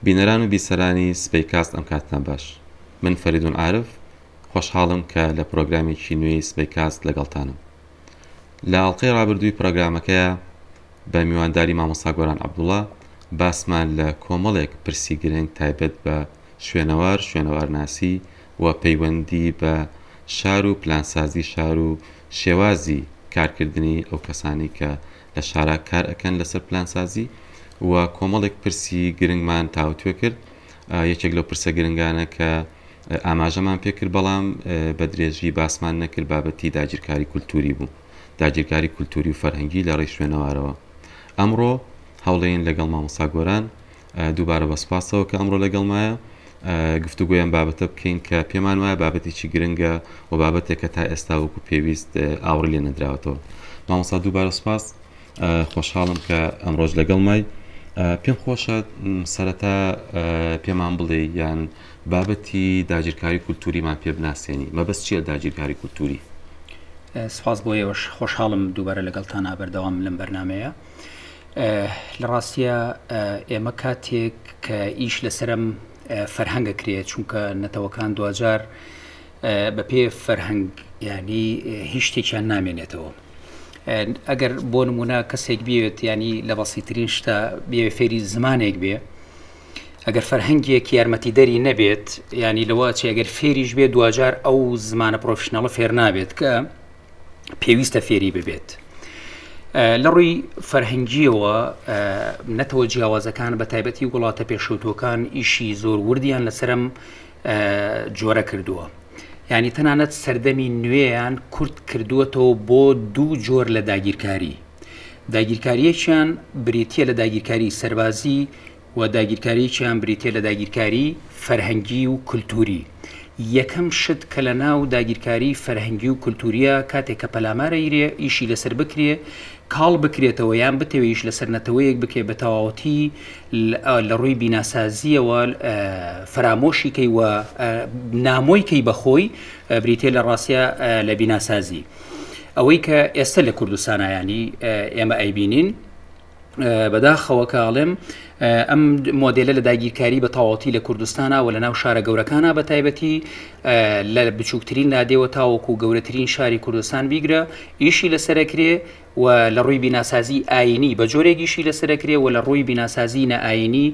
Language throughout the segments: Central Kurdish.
بینەران و بیسەرانی سبەی کاست ئەم کاتتان باش. من فەریدون عارف، خۆشحاڵم کە لە پرۆگرامێکی نوێی سبەی کاست لەگەڵتانم. لە ئەڵقەی ڕابردووی پرۆگرامەکەیا بە میوانداری مامۆستا گۆران عەبدوڵا باسمان لە کۆمەڵێک پرسی گرنگ تایبەت بە شوێنەوار، شوێنەوارناسی و پەیوەندی بە شار و پلانسازی شار و شێوازی کارکردنی ئەو کەسانەی کە لە شارا کار ئەکەن لەسەر پلانسازی و کۆمەڵێک پرسی گرنگمان تاوتوێ کرد. یەکێک لەو پرسە گرنگانە کە ئاماژەمان پێکرد بەڵام بە درێژی باسمان نەکرد بابەتی داگیرکاری کولتوری بوو، داگیرکاری کولتوری و فەرهەنگی لە ڕێی شوێنەوارەوە. ئەمڕۆ هەوڵێین لەگەڵ مامۆستا گۆران دووبارە بە سوپاسەوە کە ئەمڕۆ لەگەڵمایە گفتوگۆی ئەم بابەتە بکەین کە پێمان وایە بابەتێکی گرنگە و بابەتێکە تا ئێستا وەکو پێویست ئاوڕی لێ نەدراوەتەوە. مامۆستا دووبارە سوپاس، خۆشحاڵم کە ئەمڕۆش لەگەڵمای. پێم خۆشە سەرەتا پێمان بڵێ یان بابەتی داگیرکاری کولتوریمان پێ بناسێنی، مەبەست چییە داگیرکاری کولتوری؟ سپاس بۆ ئێوەش، خۆشحاڵم دووبارە لەگەڵتانا بەردەوام لەم بەرنمەیە. لە ڕاستیە ئێمە کاتێک کە ئیش لەسەرم فەرهەنگە کرێ، چونکە نەتەوەکان دواجار بە پێ فەرهەنگ ینی هیچ شتێکیان نامێنێتەوە. ئەگەر بۆ نمونە کەسێک بێت ینی لە بەسیترین شتە بێ فێری زمانێک بێ ئەگەر فەرهەنگێک یارمەتی دەری نەبێت ینی لەوە چێ ئەگەر فێریش بێت دواجار ئەو زمانە پرۆفشنەڵە فێر نابێت کە پێویستە فێری ببێت. لە ڕووی فەرهەنگیەوە نەتەوە جیاوازەکان بە تایبەتی وڵاتە پێشکەوتووەکان ئیشی زۆر وردیان لەسەرم جۆرە کردووە. یعنی تەنانەت سەردەمی نوێیان کورت کردووەتەوە بۆ دوو جۆر لە داگیرکاری. داگیرکاریەکیان بریتە لە داگیرکاری سەربازی و داگیرکاریەکیان بریتە لە داگیرکاری فەرهەنگی و کولتوری. یەکەم شت کە لە ناو داگیرکاری فەرهەنگی و کولتوریە کاتێک کە پەلامارە یرێ ئیشی لەسەر بکرێ کاڵ بکرێتەوە یان بتەوێ ئیش لەسەر نەتەوەیەک بکرێ بە تەواوەتی لە ڕووی بیناسازیەوە فەرامۆشی کەی و نامۆی کەی بەخۆی بریتە لە ڕاستە لە بیناسازی. ئەوەی کە ئێستا لە کوردستانە ینی ئێمە ئەیبینین بەداخەوە کە ئەڵێم ئەم مۆدلە لە داگیرکاری بە تەواوەتی لە کوردستانە و لە ناو شارە گەورەکانە بە تایبەتی لە بچووکترین لادێوە تاوەکو گەورەترین شاری کوردستان بیگرە ئیشی لەسەرەکرێ و لە ڕووی بیناسازی ئاینی بە جۆرێک ئیشی لەسەرەکرێ و لە ڕووی بیناسازی نائاینی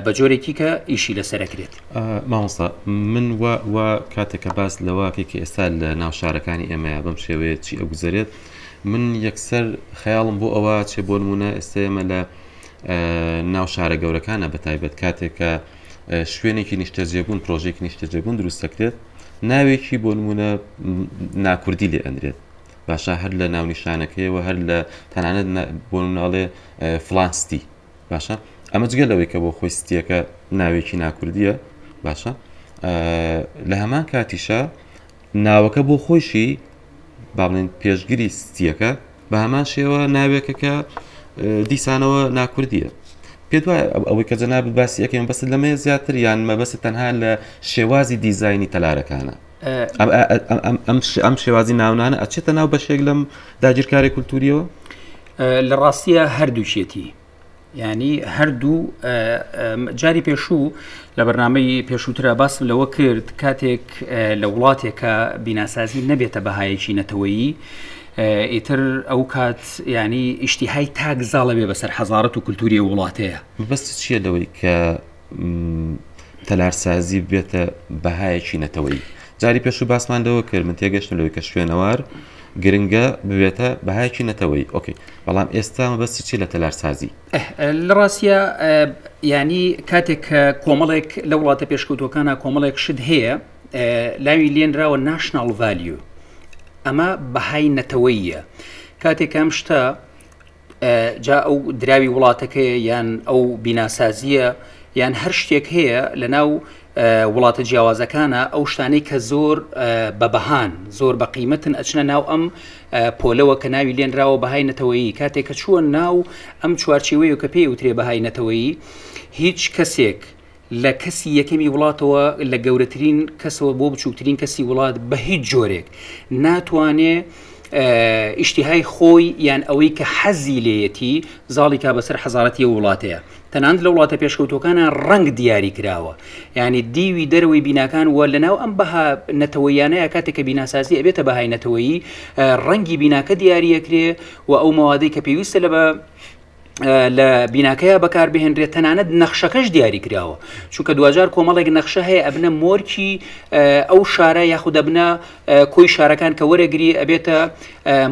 بە جۆرێکی کە ئیشی لەسەرەکرێت. مامۆستا من وا وا کاتێک کە باس لەوە ئەکەی کە ئێستا لە ناو شارەکانی ئێمەیا بەم شێوەیە چی ئەگوزەرێت من یەکسەر خەیاڵم بۆ ئەوە چێ بۆ نمونە ئێستا ئێمە لە ناو شارە گەورەکانە بە تایبەت کاتێک کە شوێنێکی نیشتەجێبوون پرۆژێکی نیشتەجێبوون دروست دەکرێت ناوێکی بۆ نمونە ناکوردی لێ ئەنرێت باشە هەر لە ناونیشانەکەیەوە هەر لە تەنانەت بۆ ناڵێ فلان ستی باشە ئەمە جگە لەوەی کە بۆ خۆی ستیەکە ناوێکی ناکوردیە باشە لە هەمان کاتیشە ناوەکە بۆ خۆیشی با بڵێن پێشگری ستیەکە بە هەمان شێوە ناوێکە کە دیسانەوە ناکوردیە پێ دوای ئەوەی کە جەنابت باسی ئەەکەین بەس لەمەیە زیاتر یان مەبەست تەنها لە شێوازی دیزایانی تەلارەکانە ئەم شێوازی ناونانە ئەچێتە ناو بەشێک لەم داگیرکاری کولتوریەوە؟ لە ڕاستیە هەردووکێتی ینی هەردوو جاری پێشوو لە بەرنمەی پێشووترا باسم لەوە کرد کاتێک لە وڵاتێکە بیناسازی نەبێتە بەهایەکی نەتەوەیی ئیتر ئەو کات ینی ئیشتیهای تاک زاڵە بێ بەسەر حەزارەت و کولتوری وڵاتەیە بەس چییە لەوەی کە تەلارسازی ببێتە بەهایەکی نەتەوەیی. جاری پێشوو باسمان لەوە کرد من تێگەشتم لەوەی کە شوێنەوار گرنگە ببێتە بەهایەکی نەتەوەیی ئۆکەی بەڵام ئێستا مەبەستی چی لە تەلارسازی؟ لە ڕاستە ینی کاتێک کە کۆمەڵێک لە وڵاتە پێشکەوتوەکانە کۆمەڵێک شت هەیە لاوی لێنراوە ناشناڵ ڤالیو ئەمە بەهای نەتەوەیە کاتێک ئەم شتە جا ئەو دراوی وڵاتەکەیە یان ئەو بیناسازییە یان هەر شتێک هەیە لە ناو وڵاتە جیاوازەکانە ئەو شتانەی کە زۆر بە بەهان زۆر بە قیمەتن ئەچنە ناو ئەم پۆلەوە کە ناوی لێنراوە بەهای نەتەوەیی کاتێک کە چووە ناو ئەم چوارچێوەیە کە پێی وترێ بەهای نەتەوەیی هیچ کەسێک لە کەسی یەکەمی وڵاتەوە لە گەورەترین کەسەوە بۆ بچووکترین کەسی وڵات بە هیچ جۆرێک ناتوانێ ئیشتیهای خۆی یان ئەوەی کە حەزی لێیەتی زاڵی کا بەسەر حەزارەتی ئەو وڵاتەیە. تەنانەت لە وڵاتە پێشکەوتووەکانا ڕەنگ دیاری کراوە. یانی دیوی دەرەوەی بیناکان و لەناو ئەم بەها نەتەوەییانەیە کاتێک کە بیناسازی ئەبێتە بەهای نەتەوەیی ڕەنگی بیناکە دیاریەکرێ و ئەو مەوادەی کە پێویستە لە بە لە بیناکەیە بەکاربهێنرێت تەنانەت نەخشەکەش دیاری کراوە چونکە دواجار کۆمەڵێک نەخشە هەیە ئەبنە مۆرکی ئەو شارە یاخود ئەبنە کۆی شارەکان کە وەرەگری ئەبێتە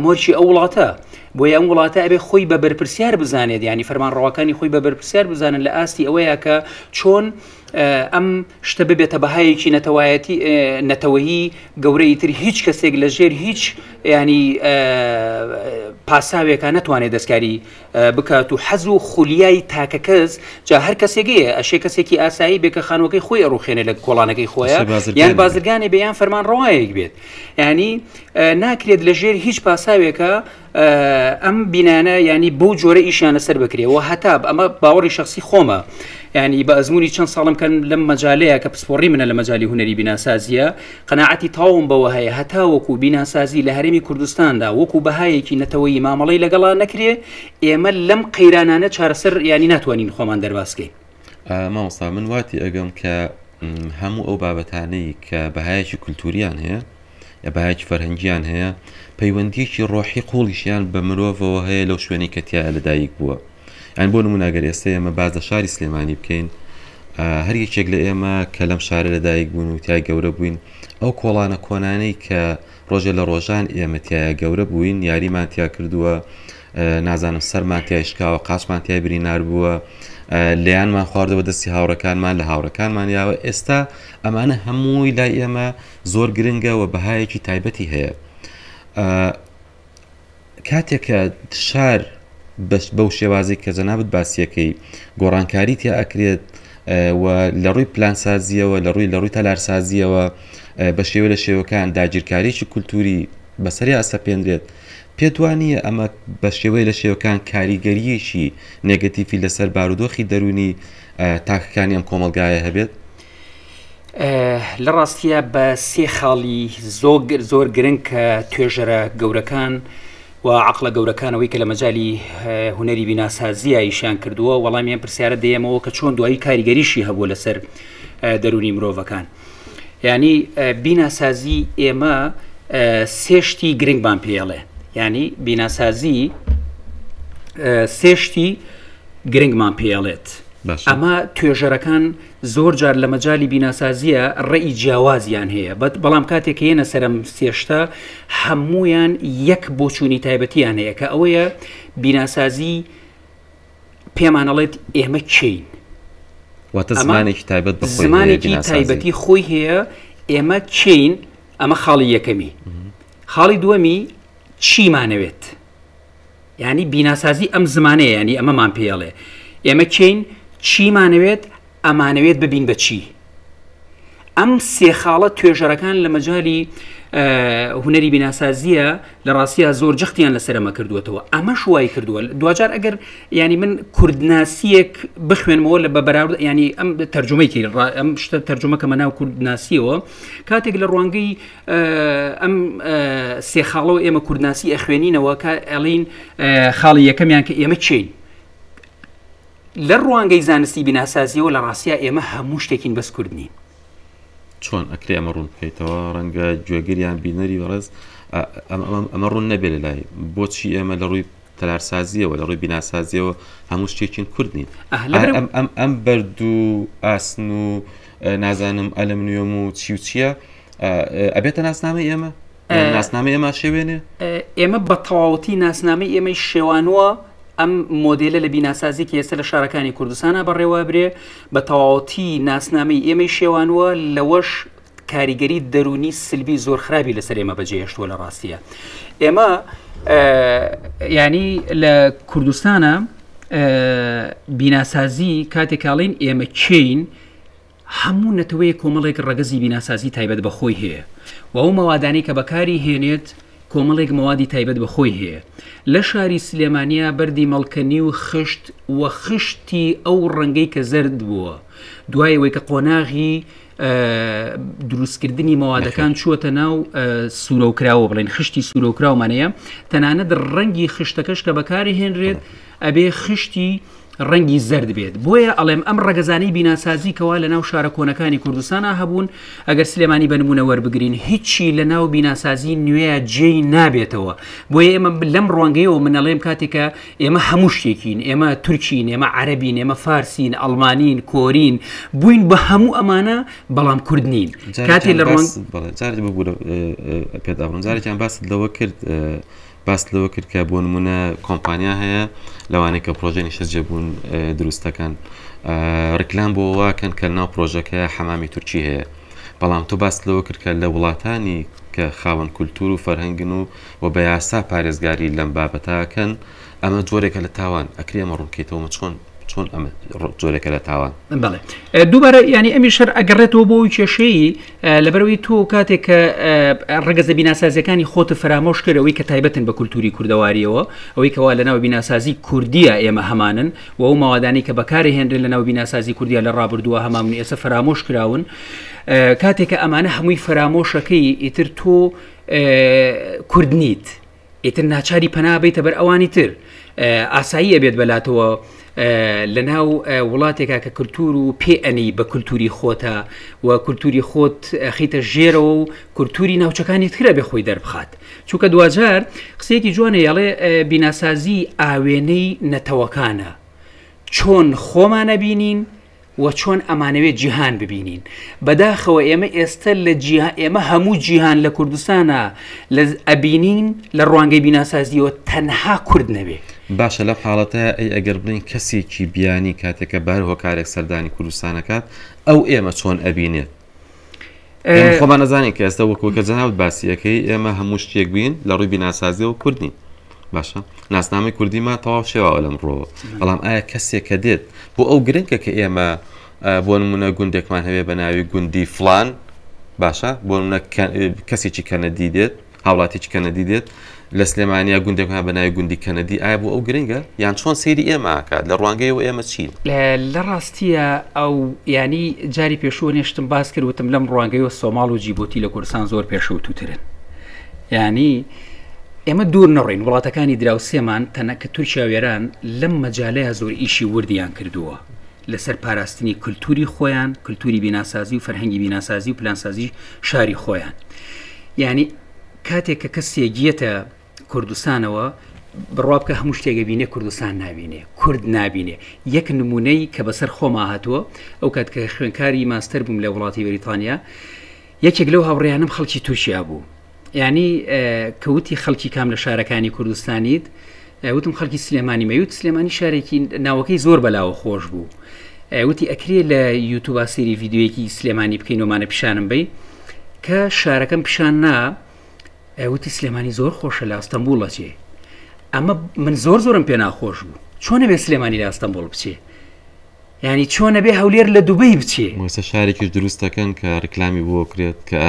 مۆرکی ئەو وڵاتە بۆیە ئەم وڵاتە ئەبێ خۆی بە بەرپرسیار بزانێت ینی فەرمانڕەواکانی خۆی بە بەرپرسیار بزانن لە ئاستی ئەوەیە کە چۆن ئەم شتە ببێتە بەهایەکی نەتەوایەتی نەتەوەیی گەورەی تر هیچ کەسێک لە ژێر هیچ ینی پاساوێکە نەتوانێت دەستکاری بکات و حەز و خولیای تاکە کەس جا هەر کەسێکەیە ئەشێ کەسێکی ئاسایی بێ کە خانوەکەی خۆی ئەڕوخێنێ لە کۆڵانەکەی خۆیان یان بازرگانێ بێ یان فەرمان ڕەوایەک بێت ینی ناکرێت لە ژێر هیچ پاساوێکە ئەم بینانە ینی بەو جۆرە ئیشیان لەسەر بکرێ و هەتا ئەمە باوەڕی شخصی خۆمە ینی بە ئەزمموی چەند ساڵم کەن لەم مەجالەیە کە پسپۆڕی منە لە مەجای هوەری بیناسازیە قەناعەتی تەواوم بەوە هەیە هەتاوەکو بیناسازی لە هەرێمی کوردستاندا وەکو بەهایەکی نەتەوەیی مامەڵەی لەگەڵا نەکرێ ئێمە لەم قەیرانانە چارەسەر یانی ناتوانین خۆمان دەرباز کەین. مامۆستا من وا تێئەگەم کە هەموو ئەو بابەتانەی کە بەهایەکی کولتووریان هەیە یا بەهایەکی فەرهەنگیان هەیە پەیوەندیەکی ڕۆحی قوڵیشیان بە مرۆڤەوە هەیە لەو شوێنەی کە تیایا لەدایک بووە یان بۆ نمونە گەر ئێستا ئێمە باس لە شاری سلێمانی بکەین هەر یەکێک لە ئێمە کە لەم شارە لەدایک بوون و تای گەورە بووین ئەو کۆڵانە کۆنانەی کە ڕۆژێ لە ڕۆژان ئێمە تایە گەورە بووین یاریمان تیا کردووە نازانم سەرمان تای شکاوە قاچمان تای برینار بووە لیانمان خواردەوە دەستی هاوڕەکانمان لە هاوڕەکانمان یاوە ئێستا ئەمانە هەمووی لای ئێمە زۆر گرنگە و بەهایەکی تایبەتی هەیە کاتێک کە شار بەو شێوازی کە جەنابت باسیەکەی گۆڕانکاری تیا ئەکرێت و لە ڕووی پلانسازیەوە لە ڕووی لە ڕووی تەلارسازیەوە بە شێوە لە شێوەکان داگیرکاریی کولتوری بەسەریا ئەسەپێنرێت پێت وا نییە ئەمە بە شێوەی لە شێوەکان کاریگەریەکی نێگەتیفی لەسەر بارودۆخی دەرونی تاکەکانی ئەم کۆمەلگایە هەبێت؟ لە ڕاستیە بە سێ خاڵی زۆر گرنگ کە توێژەرە گەورەکان و عقلە گەورەکانەوەی کە لە مەجای هوەری بیناسازیە ئیشیان کردووە وەڵامیان پرسیارە دەیەمەوە کە چۆن دوایی کاریگەریشی هەبووە لەسەر دەرونی مرۆڤەکان ینی بیناسازی ئێمە سێشتی گرنگمان پێڵێ ینی بیناسازی سێشتی گرنگمان پێڵێت ئەمە توێژەرەکان زۆر جار لە مەجالی بیناسازییە ڕێی جیاوازیان هەیە بەت بەڵام کاتێک کە یەنە سەرم سێشتە هەمویان یەک بۆچوونی تایبەتیان هەیە کە ئەوەیە بیناسازی پێمانەڵێت ئێمە کێین واتە زمانێکی تایبەت بە زمانێکی تایبەتی خۆی هەیە ئێمە کێین ئەمە خاڵی یەکەمی خاڵی دووەمی چیمانەوێت یانی بیناسازی ئەم زمانەیە یانی ئەمەمان پێ ئەڵێ ئێمە کێین چیمانەوێت ئەمانەوێت ببین بە چی ئەم سێ خاڵە توێژەرەکان لە مەجای هوەری بیناسازیە لە ڕاستە زۆر جەختیان لەسەر ئەمە کردووەتەوە ئەمەش وای کردووە دوجار ئەگەر ینی من کوردناسیەک بخوێنمەوە لە بە بەراورد ینی ئەم تەرجمەی ئەم شتە تەرجمەکەمە ناو کوردناسیەوە کاتێک لە ڕوانگەی ئەم سێ خاڵەوە ئێمە کوردناسی ئەخوێنینەوە کە ئەڵین خاڵی یەکەمیان کە ئێمە چین لە ڕوانگەی زانستی بیناسازیەوە لە ڕاستیا ئێمە هەموو شتێکین بەس کورد نین. چۆن ئەکرێ ئەمە ڕوون بکەیتەوە ڕەنگە گوێگریان بینەری بەڕێز ئەمە ڕوون نەبێت لە لای بۆچی ئێمە لە ڕووی تەلارسازیەوە لە ڕووی بیناسازیەوە هەموو شتێکین کورد نین ئەم ئەم بەرد و ئاسن و نازانم ئەلمنیۆم و چی و چییە ئەبێتە ناسنامەی ئێمە ناسنامەی ئێمە شێوێنێ ئێمە بە تەواوەتی ناسنامەی ئێمەی شێوانوە ئەم مۆدلە لە بیناسازی کە ئێستا لە شارەکانی کوردستانە بەڕێوە برێ بە تەواوەتی ناسنامەی ئێمەی شێوانوە لەوەش کاریگەری دەرونی سلبی زۆر خراپی لەسەر ئێمە بەجێهێشتووە لە ڕاستیە ئێمە ینی لە کوردستانە بیناسازی کاتێکاڵین ئێمە چین هەموو نەتەوەیەک کۆمەڵێک ڕەگەزی بیناسازی تایبەت بە خۆی هەیە و ئەو مەوادانەی کە بەکاری هێنێت کۆمەڵێک مەوادی تایبەت بە خۆی هەیە. لە شاری سلێمانیا بەردی مەڵکەنی و خشت و خشتی ئەو ڕەنگەی کە زەرد بووە دوای ئەوەی کە قۆناغی دروستکردنی مەوادەکان چووەتە ناو سوورەوکراوە بڵێن خشتی سوورەوکراومانەیە تەنانەت ڕەنگی خشتەکەش کە بەکاری هێنرێت ئەبێ خشتی ڕەنگی زەرد بێت بۆیە ئەڵێم ئەم ڕەگەزانەی بیناسازی کەوا لە ناو شارە کۆنەکانی کوردستانا هەبوون ئەگەر سلێمانی بە نمونە وەربگرین هیچی لە ناو بیناسازی نوێ جێی نابێتەوە بۆیە ئێمە لەم ڕوانگەیەوە من ئەڵێم کاتێک کە ئێمە هەموو شتێکین ئێمە تورکین ئێمە عەرەبین ئێمە فارسین ئەڵمانین کۆرین بووین بە هەموو ئەمانە بەڵام کورد نین کاتێ لە ڕوان جارێ ببورە پێت ئەبڕم جارێکیان باست لەوە کرد باست لەوە کرد کە بۆ نمونە کۆمپانیا هەیە لەوانەیە کە پرۆژەی نیشتەجێبوون دروست دەکەن ڕیکلام بۆ واکەن کە ناو پرۆژەکە حەمامی تورکی هەیە بەڵام تۆ باست لەوە کرد کە لە وڵاتانی کە خاوەن کولتور و فەرهەنگن و و بە یاسا پارێزگاری لەم بابەتاکەن ئەمە جۆرێکە لە تاوان ئەکرێ ئەمە ڕوونکەیتەوە چۆن چۆن ئەمە جۆرێکە لە تاوان؟ بەڵێ دووبارە ینی ئەمی شەر ئەگەڕێتەوە بۆ کێشەیی لەبەرەوەی تۆ کاتێک کە ڕگەزە بیناسازیەکانی خۆت فەرامۆش کرد ئەوەی کە تایبەتن بە کولتوری کوردەواریەوە ئەوەی کەوا لە ناو بیناسازی کوردیە ئێمە هەمانن و ئەو ماوادانی کە بەکاری هێنرێن لە ناو بیناسازی کوردیا لە ڕابردووە هەمامن ئێستا فەرامۆش کراون کاتێک کە ئەمانە هەمووی فەرامۆشەکەی ئیتر تۆ کورد نیت ئیتر ناچاری پەنا بیتە بەر ئەوانی تر ئاسایی ئەبێت بەلاتەوە لە ناو وڵاتێکا کە کللتور و پێ ئەنی بە کللتوری خۆتە و کللتوری خۆت خیتە ژێرەوە و کللتوری ناوچەکانی ترە بێ خۆی دەربخات چونکە دواجار قسەیەکی جوانە یاڵێ بیناسازی ئاوێنەی نەتەوەکانە چۆن خۆمانە بینین و چۆن ئەمانەوێت جیهان ببینین بەداخەوە ئێمە ئێستە لە جیهان ئێمە هەموو جیهان لە کوردستانە لە ئەبینین لە ڕوانگەی بیناسازیەوە تەنها کورد نەبێ. باشە لەم حاڵەتە ئەی ئەگەر بڵێین کەسێکی بیانی کاتێک کە بە هەر هۆکارێک سەردانی کوردستان ئەکات ئەو ئێمە چۆن ئەبینێت؟ ئێمە خۆمان ئەزانین کە ئێستا وەکو کە جەنابت باسی ئەکەی ئێمە هەموو شتێک بین لە ڕووی بیناسازیەوە کورد نین باشە ناسنامەی کوردیمان تەواو شێواوە لەم ڕۆوە بەڵام ئایا کەسێک کە دێت بۆ ئەو گرنگە کە ئێمە بۆ نمونە گوندێکمان هەبێ بە ناوی گوندی فلان باشە بۆ نمونە کەسێکی کەنەدی دێت هاوڵاتیی کەنەدی دێت لە سلێمانیا گوندێکمان بە ناوی گوندی کەنەدی ئایا بۆ ئەو گرنگە یان چۆن سەیری ئێمە ئاکات لە ڕوانگەیەوە ئێمە چین؟ لە ڕاستیە ئەو ینی جاری پێشووە نێشتم باس کرد وتم لەم ڕوانگەیەوە سۆماڵ و جیبۆتی لە کوردستان زۆر پێشەوتوترن ینی ئێمە دوور نەڕۆین وڵاتەکانی دراوسێمان تەنە کە تورکیا وێران لەم مەجالەیە زۆر ئیشی وردیان کردووە لەسەر پاراستنی کللتوری خۆیان کللتوری بیناسازی و فەرهەنگی بیناسازی و پلانسازی شاری خۆیان یعنی کاتێک کە کەسێک یەتە کوردستانەوە بڕوا بکە هەموو شتێک ئەبینێ کوردستان نابینێ کورد نابینێ یەک نمونەی کە بەسەر خۆما هاتووە ئەو کات کە خوێنکاری ماستەر بووم لە وڵاتی بەریتانیا یەکێک لەو هاوڕێیانم خەڵکی تورکیا بوو ینی کەوتی خەڵکی کام لە شارەکانی کوردستانیت وتم خەڵکی سلێمانی مەوت سلێمانی شارێکی ناوەکەی زۆر بەلاوە خۆش بوو وتی ئەکرێ لە یوتوبا سێری ڤیددیوەکی سلێمانی بکەینەوەمانە پیشانم بی کە شارەکەم پیشان نا وتی سلێمانی زۆر خۆشە لە ئەستەمبوڵ ئەچێ ئەمە من زۆر زۆرم پێ ناخۆش بوو چۆنە بێ سلێمانی لە ئەستەمبوڵ بچێ ینی چۆنە بێ هەولێر لە دوبەی بچێ مۆسە شارێکیش دروست دەکەن کە ڕیکلامی بۆ کرێت کە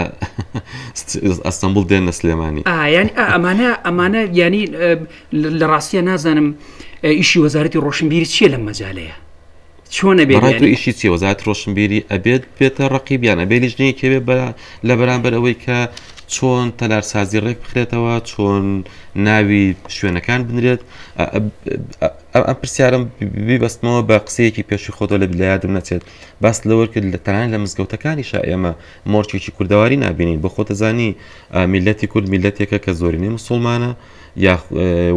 ئەستەمبوڵ دێنە سلێمانی ینی ئەمانە ئەمانە ینی لە ڕاستیە نازانم ئیشی وەزارەتی ڕۆشنبیری چییە لەم مەجالەیە چۆن ئەبێت بەڕای تۆ ئیشی چیە وەزارەتی ڕۆشنبیری ئەبێت بێتە ڕەقیب یان ئەبێ لیژنەیەک هەبێ بە لە بەرامبەر ئەوەی کە چۆن تەلارسازی ڕێک بخرێتەوە چۆن ناوی شوێنەکان بنرێت ئەم پرسیارم بیبەستمەوە بە قسەیەکی پێشوی خۆتەوە لە یادم نەچێت باس لەوە کرد لە تەنانەت لە مزگەوتەکانیشا ئێمە مۆرکێکی کوردەواری نابینین بۆ خۆتەزانی میلەتی کورد میلەتێکە کە زۆرینەی مسلمانە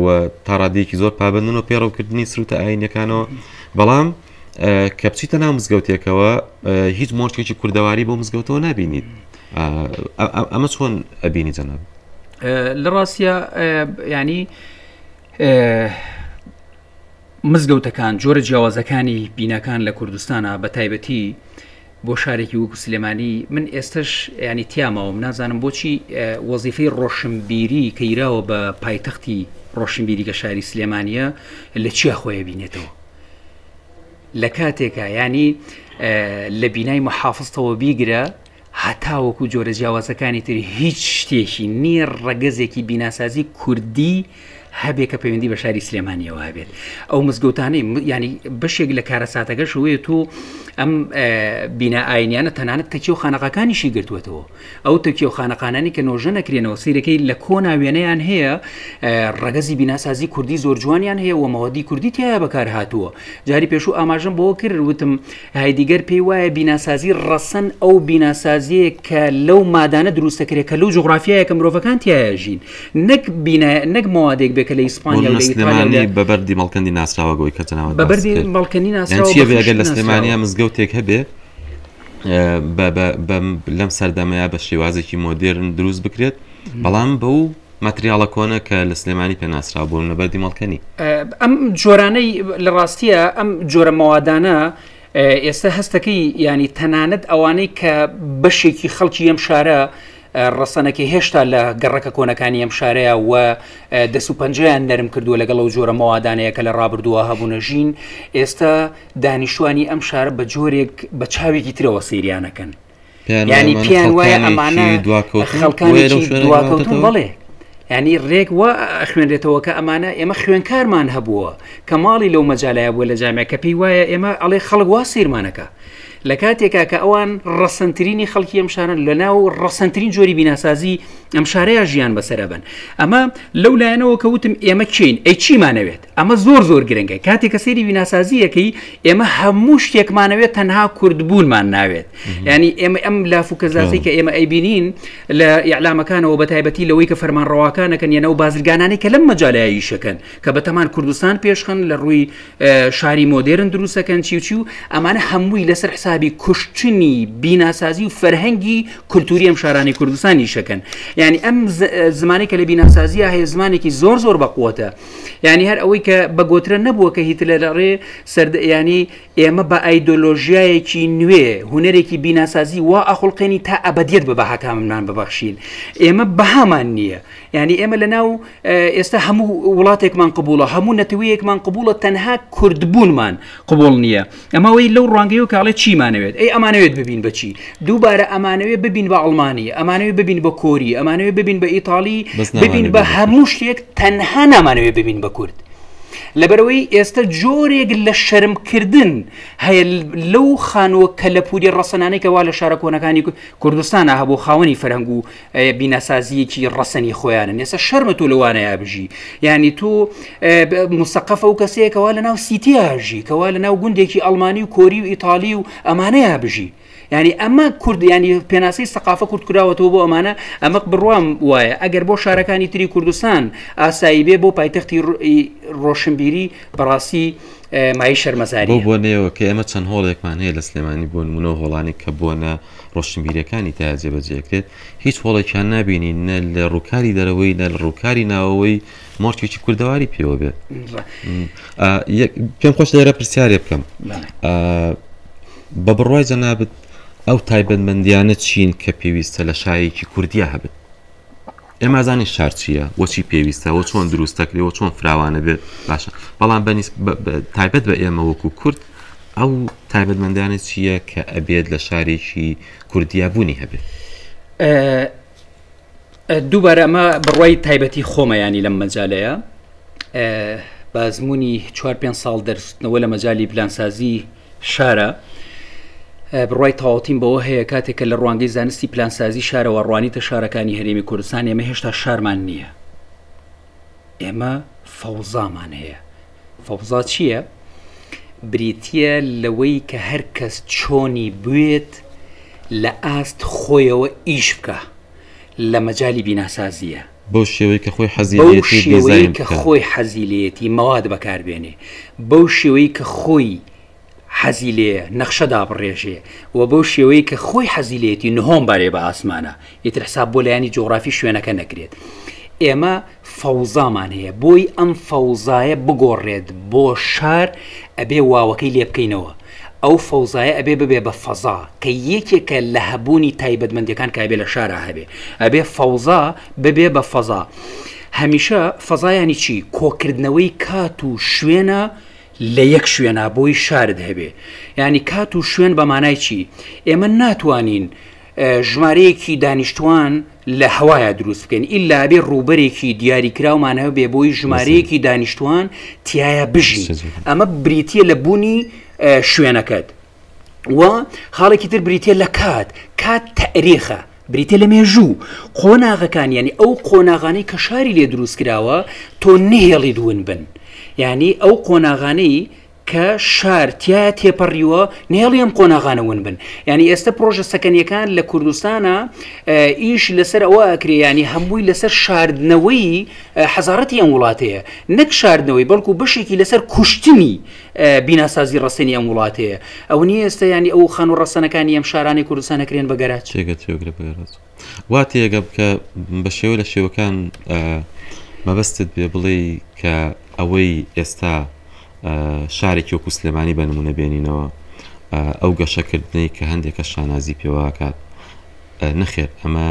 و تا ڕادەیەکی زۆر پابەندن و پەیڕەوکردنی سروتە ئاینەکانەوە بەڵام کە بچیتە ناو مزگەوتێکەوە هیچ مۆرکێکی کوردەواری بۆ مزگەوتەوە نبینیت ئەمە چۆن ئەبینی جەناب لە ڕاستە ینی مزگەوتەکان جۆرە جیاوازەکانی بیناکان لە کوردستانە بە تایبەتی بۆ شارێکی وەکو سلێمانی من ئێستش ینی تیاماوم نازانم بۆچی وەزیفەی ڕۆشنبیری کە یراوە بە پایتەختی ڕۆشنبیری کە شاری سلێمانیە لە چیا خۆیە بینێتەوە لە کاتێکا ینی لە بینای محافظتەوە بیگرە هەتاوەکو جۆرە جیاوازەکانی تر هیچ شتێکی نییە ڕەگەزێکی بیناسازی کوردی. هەبێ کە پەیوەندی بە شاری سلێمانیەوە هەبێت ئەو مزگەوتانەی ینی بەشێک لە کارەساتەکەش وەیە تۆ ئەم بینا ئاینیانە تەنانەت تەکیە و خانەقاکانیشی گرتووەتەوە ئەو تەکیە و خانەقانانی کە نۆژە نەکرێنەوە سیرەکەی لە کۆنا وێنەیان هەیە ڕەگەزی بیناسازی کوردی زۆر جوانیان هەیە و مەوادی کوردی تایە بەکار هاتووە جاری پێشوو ئاماژەم بۆ کرد وتم هایدیگەر پێی وایە بیناسازی ڕەسەن ئەو بیناسازیەیە کە لەو مادانە دروست دەکرێت کە لەو جوغرافیایە کە مرۆڤەکان تیایا ژین نەک بینا نەک مەوادێک بێ کە لە ئیسپانیا و لە ئیتالیا و لە بە بەردی مەڵکەندی ناسراوە گۆی کە جەنابت بە بەردی مەڵکەندی ناسراوە چیە بێ ئەگەر لە سلێمانیا مزگەوتێک هەبێ لەم سەردەمەیە بە شێوازێکی مۆدێرن دروست بکرێت بەڵام بەو ماتریاڵە کۆنە کە لە سلێمانی پێ ناسراو بوون لە بەردی مەڵکەنی. ئەم جۆرانەی لە ڕاستیە ئەم جۆرە مەوادانە ئێستا هەستەکەی ینی تەنانەت ئەوانەی کە بەشێکی خەڵکی ئەم شارە ڕەسەنەکە هێشتا لە گەڕەکە کۆنەکانی ئەم شارەیە و دەست و پەنجەیان نەرم کردووە لەگەڵ ئەو جۆرە مەوادانەیە کە لە ڕابردووە هەبوونە ژین ئێستا دانیشتوانی ئەم شارە بە جۆرێک بە چاوێکی ترەوە سەیریانەکەن. ینی پێیان وایە ئەمانە خەڵکانێکی دواکەوتون بەڵێ ینی ڕێک وا خوێنرێتەوە کە ئەمانە ئێمە خوێنکارمان هەبووە کە ماڵی لەو مەجالایە بووە لە جامع کە پێی وایە ئێمە ئەڵێ خەڵک وا سیرمانەکە لە کاتێکا کە ئەوان ڕەسەنترینی خەڵکی ئەم شارن لە ناو ڕەسەنترین جۆری بیناسازی ئەم شارەیە ژیان بەسەرەبن ئەمە لەو لایەنەوە کە وتم ئێمە چین ئەی چیمانەوێت ئەمە زۆر زۆر گرنگە کاتێک کە سەیری بیناسازییەکەی ئێمە هەموو شتێکمانەوێت تەنها کوردبوونمان ناوێت ینی ئێمە ئەم لاف و کەزاسی کە ئێمە ئەیبینین لە ئیعلامەکانەوە بە تایبەتی لەوەی کە فەرمانڕەواکانەکەن یەنە و بازرگانانی کە لەم مەجالای ئیشەکەن کە بەتەمان کوردستان پێشخن لە ڕووی شاری مۆدێرن دروستەکەن چی و چی و ئەمانە هەمووی لەسەر حسابی کوشتنی بیناسازی و فەرهەنگی کولتوری ئەم شارانی کوردستان ئیشەکەن یعنی ئەم زمانی کە لە بیناسازیە هەیە زمانێکی زۆر زۆر بەقوتە یانی هەر ئەوەی کە بە گۆترە نەبووە کە هیتلەر ئەڕێ سەرد یانی ئێمە بە ئایدۆلۆژیایەکی نوێ هونەرێکی بیناسازی وا ئەخوڵقێنی تا ئەبدیت بە بەهاکانمان ببەخشین ئێمە بەهامان نییە یعنی ئێمە لە ناو ئێستا هەموو وڵاتێکمان قبوڵە هەموو نەتەوەیەکمان قبوڵە تەنها کوردبوونمان قبوڵ نییە ئەمە وەی لەو ڕوانگەیەوە کە ئەڵێ چیمانەوێت ئەی ئەمانەوێت ببین بە چی دووبارە ئەمانەوێت ببین بە ئەڵمانی ئەمانەوێت ببین بە کۆری ئەمانەوێت ببین بە ئیتاڵی ببین بە هەموو شتێک تەنها نامانەوێت ببین بە کورد لەبەرەوەی ئێستا جۆرێک لە شەرمکردن هەیە لەو خانووە کەلەپوری ڕەسەنانەی کەوا لە شارە کۆنەکانی کوردستانە هەبوو خاوەنی فەرهەنگ و بیناسازییەکی ڕەسەنی خۆیانن ئێستا شەرمە تۆ لەوانەیە بژی یعنی تۆ مسەقەفە و کەسەیە کەوا لە ناو سیتیا ژی کەوا لە ناو گوندێکی ئەڵمانی و کۆری و ئیتالی و ئەمانەیە بژی یعنی ئەمە کورد ینی پێناسی سەقافە کورت کراوەتەوە بۆ ئەمانە ئەمە بڕوام وایە ئەگەر بۆ شارەکانی تری کوردستان ئاسایی بێ بۆ پایتەختی ڕۆشنبیری بەڕاستی مای شەرمەزاری بۆ بۆنەیەوە کە ئێمە چەند هۆڵێکمان هەیە لە سلێمانی بۆ نمونە هۆڵانی کە بۆنە ڕۆشنبیریەکانی تیا جێبەجێکرێت هیچ هۆڵێکیان نابینی نە لە ڕووکاری دەرەوەی نە لە ڕووکاری ناوەوەی مۆرکێکی کوردەواری پێوە بێت پێم خۆش لێرە پرسیارێ بکەم بە بڕوای جەنابت ئەو تایبەتمەندیانە چین کە پێویستە لە شایەکی کوردیا هەبن ئێمە زانین شار چییە وەچی پێویستە وە چۆن دروست دەکرێت وە چۆن فراوانە بێت باشە بەڵام بەنیس تایبەت بە ئێمە وەکو کورد ئەو تایبەتمەندانە چییە کە ئەبێت لە شارێکی کوردیا بوونی هەبێت؟ دووبارە ئەمە بڕوای تایبەتی خۆمە ینی لەم مەجالەیە بازمونی چوار پێ ساڵ دەرستنەوە لە مەجای پلانسازی شارە بڕوای تەواوتیم بەوە هەیە کاتێک کە لە ڕوانگەی زانستی پلانسازی شارەوە ڕوانیتە شارەکانی هەرێمی کوردستان ئێمە هێشتا شارمان نییە ئێمە فەوزامان هەیە فەوزا چییە؟ بریتە لەوەی کە هەر کەس چۆنی بوێت لە ئاست خۆیەوە ئیش بکە لە مەجای بیناسازیە بەو شێوەی کە خۆی حەزی بەو شێوەی کە خۆی حەزی لێیەتی مەواد بەکاربێنێ بەو شێوەی کە خۆی حەزی لێیە نەخشە دابڕێژێ و بەو شێوەی کە خۆی حەزی لێیەتی نهۆم بارێ بە ئاسمانە ئیتر حساب بۆ لایەنی جوغرافی شوێنەکە نەکرێت ئێمە فەوزامان هەیە بۆی ئەم فەوزایە بگۆڕێت بۆ شار ئەبێ واوەکەی لێ بکەینەوە ئەو فەوزایە ئەبێ ببێ بە فەزا کە یەکێکە لە هەبوونی تایبەتمەندیەکان کە ئەبێ لە شارا هەبێ ئەبێ فەوزا ببێ بە فەزا هەمیشە فەزا یانی چی کۆکردنەوەی کات و شوێنە لە یەک شوێنا بۆی شارت هەبێ یانی کات و شوێن بە مانای چی ئێمە ناتوانین. ژمارەیەکی دانیشتوان لە هەوایا دروست بکەین ئیلا ئەبێ ڕووبەرێکی دیاریکراومان هەبێ بۆی ژمارەیەکی دانیشتوان تیایا بژین ئەمە بریتە لە بوونی شوێنەکەت و خاڵێکی تر بریتە لە کات کات تەریخە بریتە لە مێژوو قۆناغەکان یعنی ئەو قۆناغانەی کە شاری لێ دروست کراوە تۆ نهێڵی دوون بن یعنی ئەو قۆناغانەی کە شار تیایا تێپەڕیوە نەیەڵی ئەم قۆناغانە ون بن یعنی ئێستا پرۆژە سەکەنیەکان لە کوردستانە ئیش لەسەر ئەوە ئەکرێ ینی هەمووی لەسەر شاردنەوەی حەزارەتی ئەم وڵاتەیە نەک شاردنەوەی بەڵکو بەشێکی لەسەر کوشتنی بیناسازی ڕەسەنی ئەم وڵاتەیە ئەو نیە ئێستا ینی ئەو خان و ڕەسەنەکانی ئەم شارانی کوردستان ئەکرێن بە گەراج وا تێگەم کە بە شێوە لە شێوەکان مەبەستت بێ بڵێ کە ئەوەی ئێستا شارێکی وەکو سلێمانی بە نمونە بێنینەوە ئەو گەشەکردنەی کە هەندێک کە شانازی پێواکات نەخێر ئەمە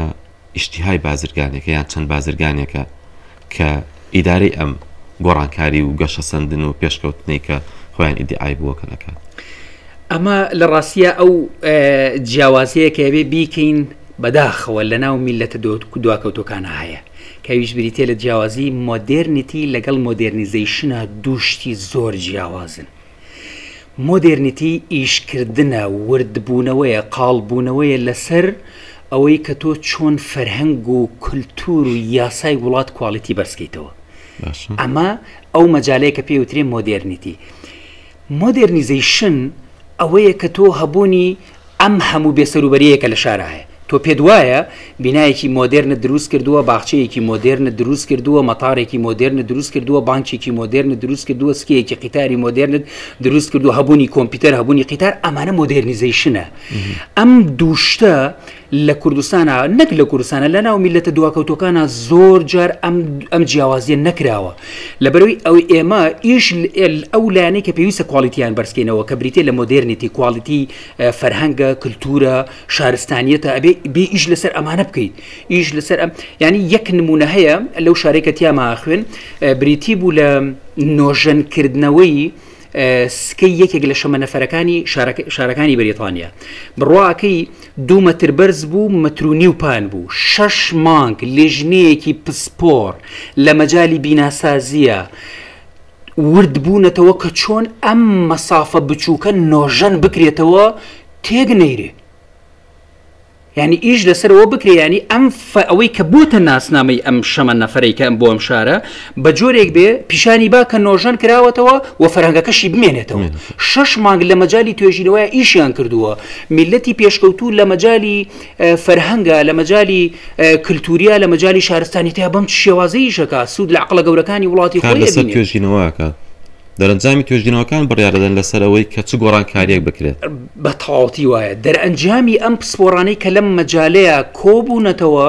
ئیشتیهای بازرگانێکە یان چەند بازرگانێکە کە ئیدارەی ئەم گۆڕانکاری و گەشەسەندن و پێشکەوتنەی کە خۆیان ئیدیعای بووەکەن ئەکات. ئەمە لە ڕاستیا ئەو جیاوازیەیە کە ئەبێ بیکەین بەداخەوە لە ناو میللەتە دواکەوتوەکانا هەیە کە ئەویش بریتیە لە جیاوازی مۆدێرنیتی لەگەڵ مۆدێرنیزەیشنا دوو شتی زۆر جیاوازن. مۆدێرنیتی ئیشکردنە، وردبوونەوەیە، قاڵبوونەوەیە لەسەر ئەوەی کە تۆ چۆن فەرهەنگ و کولتوور و یاسای وڵات کواڵیتی بەرزکەیتەوە. ئەمە ئەو مەجالەیە کە پێی وترێ مۆدێرنیتی. مۆدێرنیزەیشن ئەوەیە کە تۆ هەبوونی ئەم هەموو بێسەروبەرییەیە کە لە شارا هەیە. تۆ پێت وایە بینایەکی مۆدێرنت دروست کردووە، باخچەیەکی مۆدێرنت دروست کردووە، مەتارێکی مۆدێرنت دروست کردووە، بانکێکی مۆدێرنت دروست کردووە، سکەیەکی قیتاری مۆدێرنت دروست کردووە، هەبوونی کۆمپیوتەر، هەبوونی قیتار، ئەمانە مۆدێرنیزەیشنە. ئەم دوو شتە لە کوردستانا، نەک لە کوردستانا، لە ناو میللەتە دواکەوتووەکانا زۆر جار ئەم ئەم جیاوازییە نەکراوە. لەبەرئەوەی ئەوەی ئێمە ئیش ئەو لایەنەی کە پێویستە کواڵیتییان بەرزکەینەوە کە بریتییە لە مۆدێرنیتی، کواڵیتی فەرهەنگە، کلتورە، شارستانیەتە، ئەبێ بێ ئیش لەسەر ئەمانە بکەیت ئیش لەسەر ئەم ینی یەک نمونە هەیە لەو شارێک کە تیاما خوێن بریتی بوو لە نۆژەنکردنەوەی سکەی یەکێک لە شەمەنەفەرەکانی شارەکانی بەریتانیا بڕواکەی دوو مەتر بەرز بوو مەتر و نیو پان بوو شەش مانگ لیژنەیەکی پسپۆر لە مەجای بیناسازیە ورد بوونەتەوە کە چۆن ئەم مەسافە بچووکە نۆژەن بکرێتەوە تێک نەیرێ یعنی ئیش لەسەرەوە بکرێ ینی ئەم ئەوەی کە بۆتە ناسنامەی ئەم شەمە نەفرەی کە ئەم بۆ ئەم شارە بە جۆرێک بێ پیشانی با کە نۆژەن کراوەتەوە و فەرهەنگەکەشی بمێنێتەوە شەش مانگ لە مەجای توێژینەوە ئیشیان کردووە میلەتی پێشکەوتوو لە مەجای فەرهەنگە لە مەجای کلتوریا لە مەجالی شارستانیتیا بەم شێوازە ئیشەکا سوود لە عەقڵە گەورەکانی وڵاتی کار خۆی لەسەر ئەبینێ. توێژینەوە ئەکات دەرەنجامی توێژینەوەکان بڕیار دەدەن لەسەر ئەوەی کە چ گۆڕانکارییەک بکرێت. بە تەواوەتی وایە. دەرئەنجامی ئەم پسپۆڕانەی کە لەم مەجالەیا کۆبوونەتەوە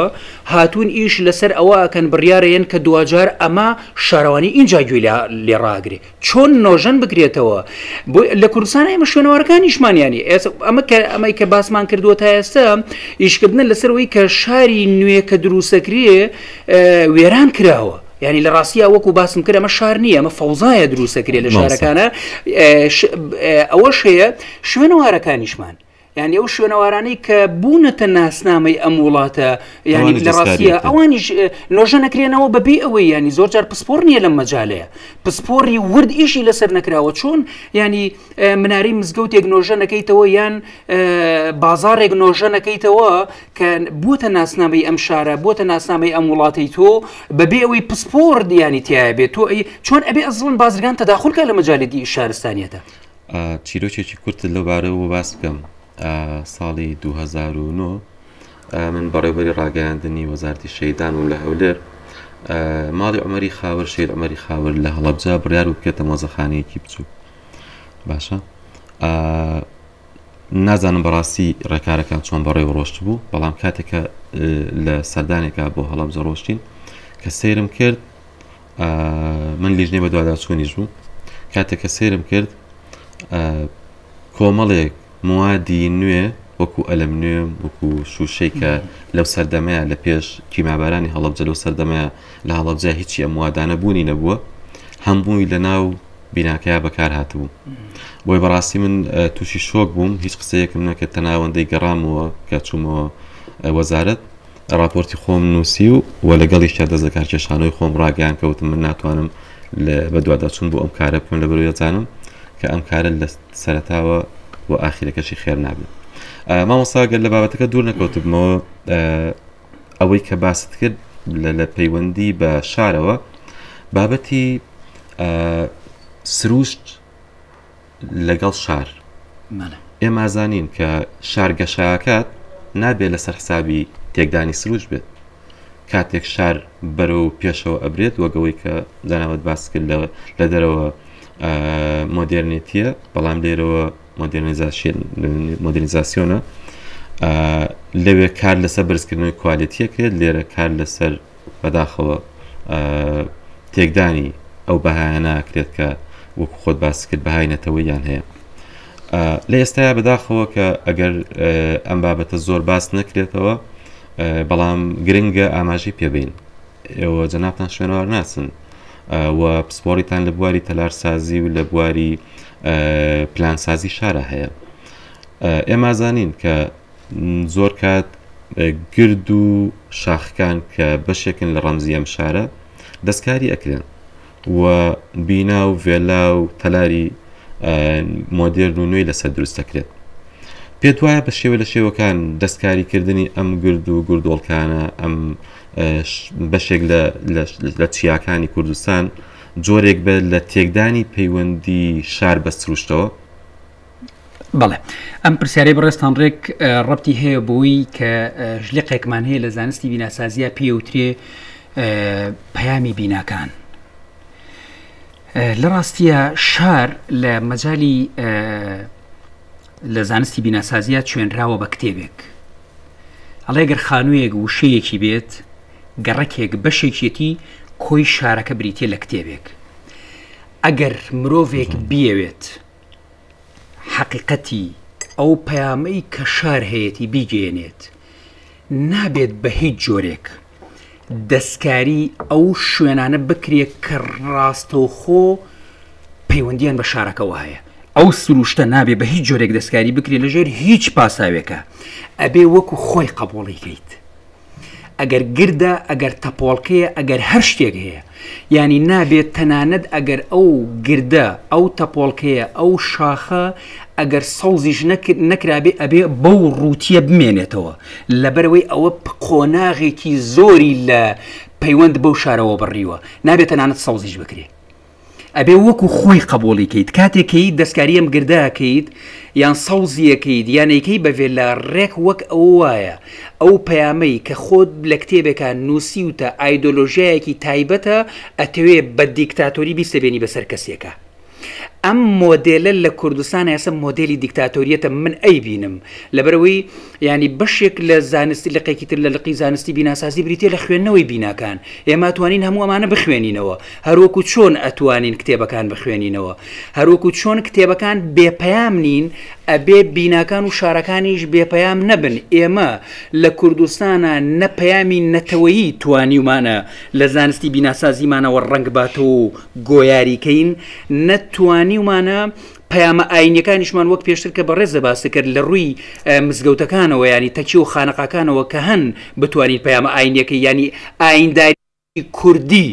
هاتوون ئیش لەسەر ئەوە ئەکەن بڕیارەیەن کە دواجار ئەمە شارەوانی ئینجا گوێی لێ ڕاگرێ. چۆن نۆژەن بکرێتەوە بۆ لە کوردستان ئێمە شوێنەوارەکانیشمان ینی ئەمە کە ئەمەی کە باسمان کردووە تا ئێستا ئیشکردنە لەسەرەوەی کە شاری نوێ کە دروستەکرێ وێران کراوە ینی لە ڕاستیا وەکو باسم کرد ئەمە شار نییە ئەمە فەوزایە دروستەکرێ لە شارەکانە ئەوەش هەیە شوێنەوارەکانیشمان یانی ئەو شوێنەوارانەی کە بوونەتە ناسنامەی ئەم وڵاتە یانی لە ڕاستیە ئەوانیش نۆژە نەکرێنەوە بەبێ ئەوەی ینی زۆر جار پسپۆر نییە لەم مەجالەیە پسپۆری ورد ئیشی لەسەر نەکراوە چۆن ینی مناری مزگەوتێک نۆژە نەکەیتەوە یان بازارێک نۆژە نەکەیتەوە کە بووتە ناسنامەی ئەم شارە بووتە ناسنامەی ئەم وڵاتی تۆ بەبێ ئەوەی پسپۆر دیانی تایە بێت تۆ چۆن ئەبێ ئەزڵن بازرگان تەداخلکە لە مەجالی دی شارستانیەتە چیرۆکێکی کورتت لەو بارەوە بۆ باس بکەم ساڵی 2009 من بەڕێوبەری ڕاگەیاندنی وەزارتی شەیدان بووم لە هەولێر ماڵی عمەری خاور شەید عمەری خاور لە هەڵەبجە بڕیار بوو بکرێتە مۆزەخانەیەکی بچووک باشە نازانم بەڕاستی ڕێکارەکان چۆن بەڕێوە ڕۆشت بوو بەڵام کاتێکە لە سەردانێکا بۆهەڵەبجە ڕۆشتین کە سەیرم کرد من لیژنەی بەدواداچوونیش بوو کاتێک کە سەیرم کرد کۆمەڵێک موادی نوێ وەکو ئەلم نوێ وەکو شوشەی کە لەو سەردەمەیە لە پێش کیمابارانی هەڵەبجە لەو سەردەمەیە لە هەڵەبجە هیچی ئەم موادانە بوونی نەبووە هەمووی لە ناو بیناکەیا بەکار هاتبوو بۆی بەڕاستی من تووشی شۆک بووم هیچ قسەیەکم نەکرد تەناوەندەی گەڕامەوە کە چوومەوە وەزارەت ڕاپۆرتی خۆم نووسی و و لەگەڵیشیا دەست لەکارکێشانەوەی خۆم ڕاگەیان کە وتم من ناتوانم بەدواداچوون بۆ ئەم کارە بکەم لەبەرئەوەی ئەزانم کە ئەم کارە لە سەرەتاوە و ئاخیرەکەشی خێر نابێت. مامۆستا گەر لە بابەتەکە دوور نەکەوتبمەوە ئەوەی کە باست کرد لە پەیوەندی بە شارەوە بابەتی سروشت لەگەڵ شار ئێمە زانین کە شار گەشاکات نابێت لەسەر حسابی تێکدانی سروش بێت کاتێک شار بەرەو پێشەوە ئەبرێت وەگەوەی کە جەنابەت باس کرد لە دەرەوە مۆدێرنێتیە بەڵام لێرەوە مۆدێرنیزاسیۆنە لەوێ کار لەسەر بەرزکردنەوەی کوالێتیە کرێت لێرە کار لەسەر بەداخەوە تێکدانی ئەو بەهایە ناکرێت کە وەکو خۆت باس کرد بەهای نەتەوەیان هەیە لە ئێستایا بەداخەوە کە ئەگەر ئەم بابەتە زۆر باس نەکرێتەوە بەڵام گرنگە ئاماژەی پێبین ئێوە جەنابتان شوێنەوار ناسن و پسپۆڕیتان لە بواری تەلارسازی و لە بواری پلانسازی شارە هەیە ئێمە زانین کە زۆر کات گرد و شاخەکان کە بەشێکن لە ڕەمزی ئەم شارە دەستکاری ئەکرێن و بینا و ڤێلا و تەلاری مۆدێرن و نوێی لەسەر دروست دەکرێت. پێت وایە بە شێوە لە شێوەکان دەستکاریکردنی ئەم گرد و گردۆڵکانە ئەم بەشێک لە چیاکانی کوردستان جۆرێک بێت لە تێکدانی پەیوەندی شار بە سروشتەوە؟ بەڵێ ئەم پرسیارەی بەڕێزتان ڕێک ڕەبتی هەیە بۆی کە ژلقێکمان هەیە لە زانستی بیناسازیە پێوترێ پەیامی بیناکان لە ڕاستیە شار لە مەجای لە زانستی بیناسازیە چوێنراوە بە کتێبێک ئەڵێ گەر خانوویەک وشەیەکی بێت گەڕەکێک بەشێکیەتی کۆی شارەکە بریتە لە کتێبێک ئەگەر مرۆڤێک بیەوێت حەقیقەتی ئەو پەیامەی کە شار هەیەتی بیگەیەنێت، نابێت بە هیچ جۆرێک دەستکاری ئەو شوێنانە بکرێت کە ڕاستەوخۆ پەیوەندیان بە شارەکەوە هەیە. ئەو سروشتە نابێت بە هیچ جۆرێک دەستکاری بکرێت لەژێر هیچ پاساوێکە، ئەبێ وەکو خۆی قبوڵی کەیت. ئەگەر گردە ئەگەر تەپۆڵکەیە ئەگەر هەر شتێک هەیە یانی نابێت تەنانەت ئەگەر ئەو گردە ئەو تەپۆڵکەیە ئەو شاخە ئەگەر سەوزیش نەکرابێ ئەبێ بەو ڕووتیە بمێنێتەوە لەبەرەوەی ئەوە قۆناغێکی زۆری لە پەیوەند بەو شارەوە بڕیوە نابێت تەنانەت سەوزیش بکرێ. ئەبێ وەکو خۆی قبوڵی کەیت کاتێک کەیت دەستکاری ئەم گردە ئەکەیت یان سەوزی ئەکەیت یان ئەیکەی بە ڤێلا ڕێک وەک ئەوە وایە ئەو پەیامەی کە خۆت لە کتێبێکا نووسیوتە ئایدۆلۆژیایەکی تایبەتە ئەتەوێ بە دیکتاتۆری بیسەبێنی بەسەر کەسێکا ئەم مۆدێلە لە کوردستان ئێستا مۆدێلی دیکتاتۆریەتە من ئەیبینم لەبەرئەوەی یانی بەشێک لە زانستی لقێکی تر لە لقی زانستی بیناسازی بریتیە لە خوێندنەوەی بیناکان ئێمە توانین هەموو ئەمانە بخوێنینەوە هەروەکو چۆن ئەتوانین کتێبەکان بخوێنینەوە هەروەکو چۆن کتێبەکان بێ پەیام نین ئەبێ بیناکان و شارەکانیش بێ پەیام نەبن ئێمە لە کوردستانە نە پەیامی نەتەوەیی توانیومانە لە زانستی بیناسازیمانەوە ڕەنگ باتەوە و گۆیاریکەین نە توانیومانە پەیامە ئاینیەکانیشمان وەک پێشتر کە بەڕێزە باست کرد لە ڕووی مزگەوتەکانەوە ینی تەکیە و خانەقاکانەوە کە هەن بتوانین پەیامە ئاینیەکەی ینی ئاینداری کوردی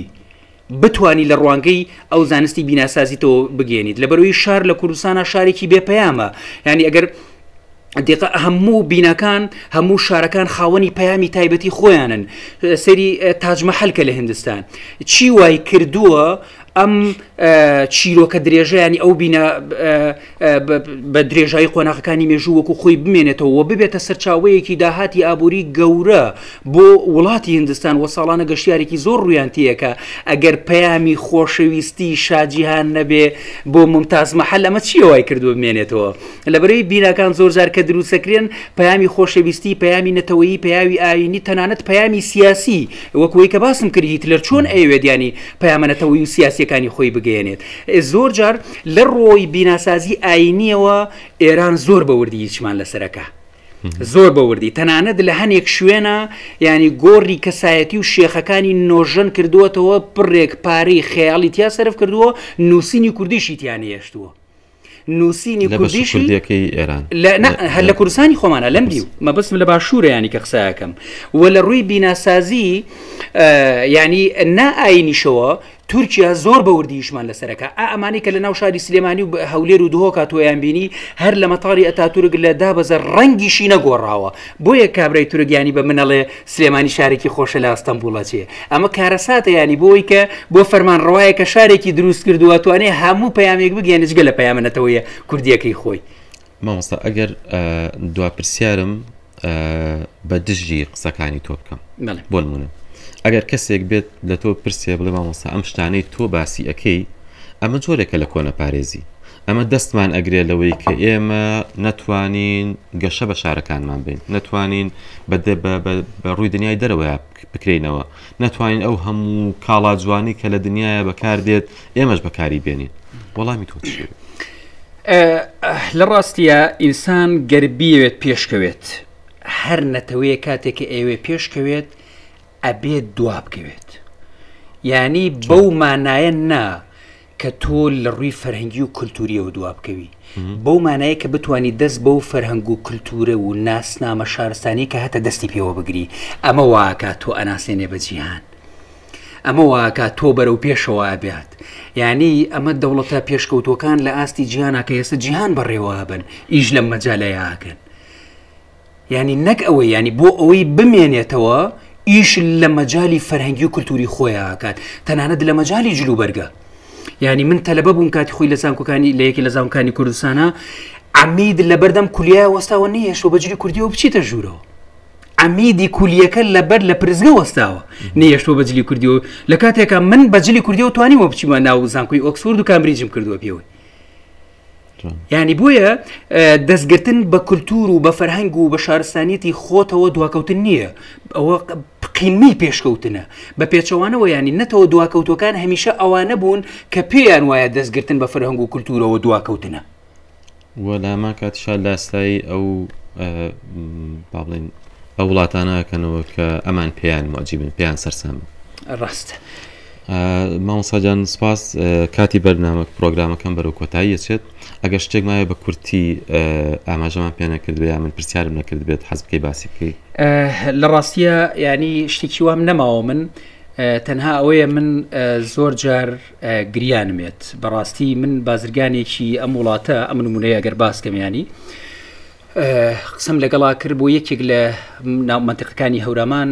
بتانی لە ڕوانگەی ئەو زانستی بیناسازیتەوە بگەێنیت لەبەرەوەی شار لە کوردستانە شارێکی بێ پەیامە ینی ئەگەر دیقە هەموو بیناکان هەموو شارەکان خاوەنی پەیامی تایبەتی خۆیانن سەری تاج مەحەل کە لە هندستان چی وای کردووە ئەم چیرۆکە درێژە ینی ئەو بینا بە درێژایی قۆناغەکانی مێژوو وەکو خۆی بمێنێتەوە و ببێتە سەرچاوەیەکی داهاتی ئابووری گەورە بۆ وڵاتی هندستان و ساڵانە گەشتیارێکی زۆر ڕوویان تێیەکە ئەگەر پەیامی خۆشەویستی شاجیهان نەبێ بۆ ممتاز مەحەل ئەمە چییە وای کردووە بمێنێتەوە لەبەرەی بیناکان زۆر جار کە دروستەکرێن پەیامی خۆشەویستی پەیامی نەتەوەیی پەیاوی ئایینی تەنانەت پەیامی سیاسی وەک وەی کە باسم کرد هیتلەر چۆن ئەیەوێت یانی پەیامە نەتەوەیی و سیاسیەکانی خۆی بگەیەنێت زۆر جار لە ڕۆی بیناسازی ئایینیەوە ئێران زۆر بە وردی هیچمان لەسەرەکە زۆر بە وردی تەنانەت لە هەنێک شوێنە ینی گۆڕی کەسایەتی و شێخەکانی نۆژەن کردووەتەوە پڕێک پارەی خەیاڵی تیا سەرف کردووە نووسینی کوردیشی تیا نەهێشتووە. نووسینی لە بەشە کوردیشی کوردیەکەی ئێران لە نا هەر لە کوردستانی خۆمانە لەم دیو مەبەستم لە باشوورە یانی کە قسەکەم و لە ڕووی بیناسازی یانی نا ئاینیشەوە تورکیا زۆر بە وردی ئیشمان لەسەرەکە ئا ئەمانەی کە لە ناو شاری سلێمانی و هەولێر و دهۆکا تۆیان بینی هەر لە مەتاری ئەتاتورک لە دابەزە ڕەنگیشی نەگۆڕاوە بۆیە کابرای تورک یانی بە من ئەڵێ سلێمانی شارێکی خۆشە لە ئەستەنبوڵ ئەچێ ئەمە کارەساتە یانی بۆی کە بۆ فەرمانڕەوایە کە شارێکی دروست کردووە توانێ هەموو پەیامێک بگەێنێ جگە لە پەیامە نەتەوەیە کوردیەکەی خۆی. مامۆستا ئەگەر دوا پرسیارم بە دژی قسەکانی تۆ بکەم بۆ نمونە ئەگەر کەسێک بێت لە تۆ پرسێ بڵێ مامۆستا ئەم شتانەی تۆ باسی ئەەکەی ئەمە جۆرێکە لە کۆنەپارێزی ئەمە دەستمان ئەگرێ لەوەی کە ئێمە نەتوانین گەشە بە شارەکانمان بین نەتوانین بە ڕووی دنیای دەرەوە بکرینەوە نەتوانین ئەو هەموو کاڵا جوانی کە لە دنیاە بەکار دێت ئێمەش بەکاری بێنین وەڵامی تۆ چیە؟ لە ڕاستیە ئینسان گەر بیەوێت پێشکەوێت هەر نەتەوەیە کاتێک کە ئەیەوێ پێشکەوێت ئەبێت دوا بکەوێت یانی بەو مانایە نا کە تۆ لە ڕووی فەرهەنگی و کولتوریەوە دوا بکەوی بەو مانایە کە بتانی دەست بەو فەرهەنگ و کولتورە و ناسنامە شارستانی کە هەتە دەستی پێوە بگری ئەمە واکات تۆ ئەناسێنێ بە جیهان ئەمە واکات تۆ بەرەو پێشەوە ئەبات یانی ئەمە دەوڵەتە پێشکەوتوەکان لە ئاستی جیهانا کە ئێستا جیهان بەڕێوە ئەبەن ئیش لەم مەجالەیا ئەکەن یانی نەک ئەوەی ینی بۆ ئەوەی بمێنێتەوە ئیش لە مەجای فەرهەنگی و کولتوری خۆیان ئاکات تەنانەت لە مەجای جلوبەرگە یعنی من تەلەبە بووم کاتی خۆی لە زانکۆکانی لە یەکی لە زانکانی کوردستانە عمید لە بەردەم کولیای وەستاوە نییە بە جلی کوردیەوە بچیتە ژوورەوە عەمیدی کولیەکە لەبەر لە پرسگە وەستاوە نەیەشتووە بە جلی کوردیەوە لە کاتێکا من بە جلی کوردیەوە توانیوە بچیمە ناو زانکۆی ئۆکسفۆرد و کامبریجم کردووە پێوەی یعنی بۆیە دەستگرتن بە کولتور و بە فەرهەنگ و بە شارستانیەتی خۆتەوە دواکەوتن نییە ئەوە قیمەی پێشکەوتنە بە پێچەوانەوە ینی نەتەوە دواکەوتەکان هەمیشە ئەوانە بوون کە پێیان وایە دەستگرتن بە فەرهەنگ و کولتورەوە دواکەوتنە وە لە هەمان کاتیشا لاسایی ئەو با بڵێین ئەو وڵاتانە ئەکەنەوە کە ئەمان پێیان موعجیبن پێیان سەرسامن. ڕاستە. مامۆستا گیان سپاس کاتی بەرنامە پرۆگرامەکەم بەرەو کۆتایی ئەچێت ئەگەر شتێک ماوێ بە کورتی ئاماژەمان پێ نەکردبێ یا من پرسیارم نەکردبێت حەز بکەی باسی بکەی. لە ڕاستیە یانی شتێکی وام نەماوە من تەنها ئەوەیە من زۆر جار گریانمێت بەڕاستی من بازرگانێکی ئەم وڵاتە ئەم نمونەیە گەر باس کەم ینی قسەم لەگەڵا کرد بۆ یەکێک لە منتیقەکانی هەورامان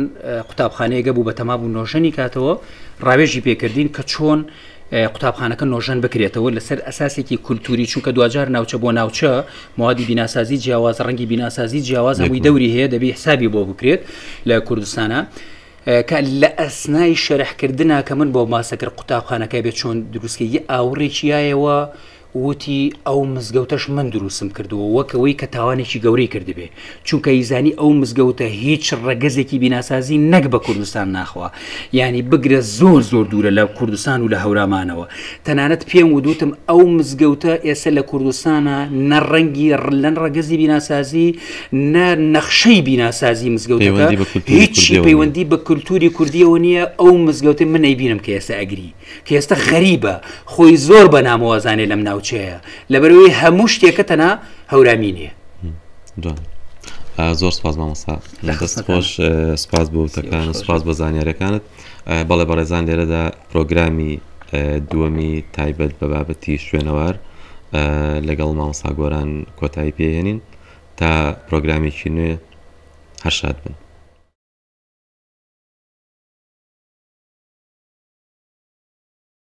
قوتابخانەیەگە بوو بەتەما بوو نۆژەنی کاتەوە ڕاوێژی پێکردین کە چۆن قوتابخانەکە نۆژەن بکرێتەوە لەسەر ئەساسێکی کولتوری چونکە دواجار ناوچە بۆ ناوچە موادی بیناسازی جیاواز ڕەنگی بیناسازی جیاواز هەمووی دەوری هەیە دەبی حسابی بۆ بکرێت لە کوردستانە کە لە ئەسنای شەرح کردنا کە من بۆم باسە کرد قوتابخانەکە بێ چۆن دروست کەی یە ئاوڕێکی یایەوە وتی ئەو مزگەوتەش من دروستم کردووە وەک ئەوەی کە تاوانێکی گەورەی کردبێ چونکە ئیزانی ئەو مزگەوتە هیچ ڕەگەزێکی بیناسازی نەک بە کوردستان ناخوا یعنی بگرە زۆر زۆر دوورە لە کوردستان و لە هەورامانەوە تەنانەت پێم ودوتم ئەو مزگەوتە ئێستا لە کوردستانە نە ڕەنگی لەن ڕەگەزی بیناسازی نە نەخشەی بیناسازی مزگەوتەکە هیچی پەیوەندی بە کولتوری کوردیەوە نییە ئەو مزگەوتە من ئەیبینم کە ئێستا ئەگری کە ئێستا غەریبە خۆی زۆر بە نامۆوازانێ لەم ناوچەیە لەبەرەوەی هەموو شتێکە تەنها هەورامی نییە. زۆر سپاس مامۆستا دەست خۆش سپاس بۆ وتەکان سپاس بۆ زانیارەکانت بەڵێ بەڕێزان لێرەدا پرۆگرامی دووەمی تایبەت بە بابەتی شوێنەوار لەگەڵ مامۆستا گۆران کۆتایی پێهێنین تا پرۆگرامێکی نوێ هەر شاد بن.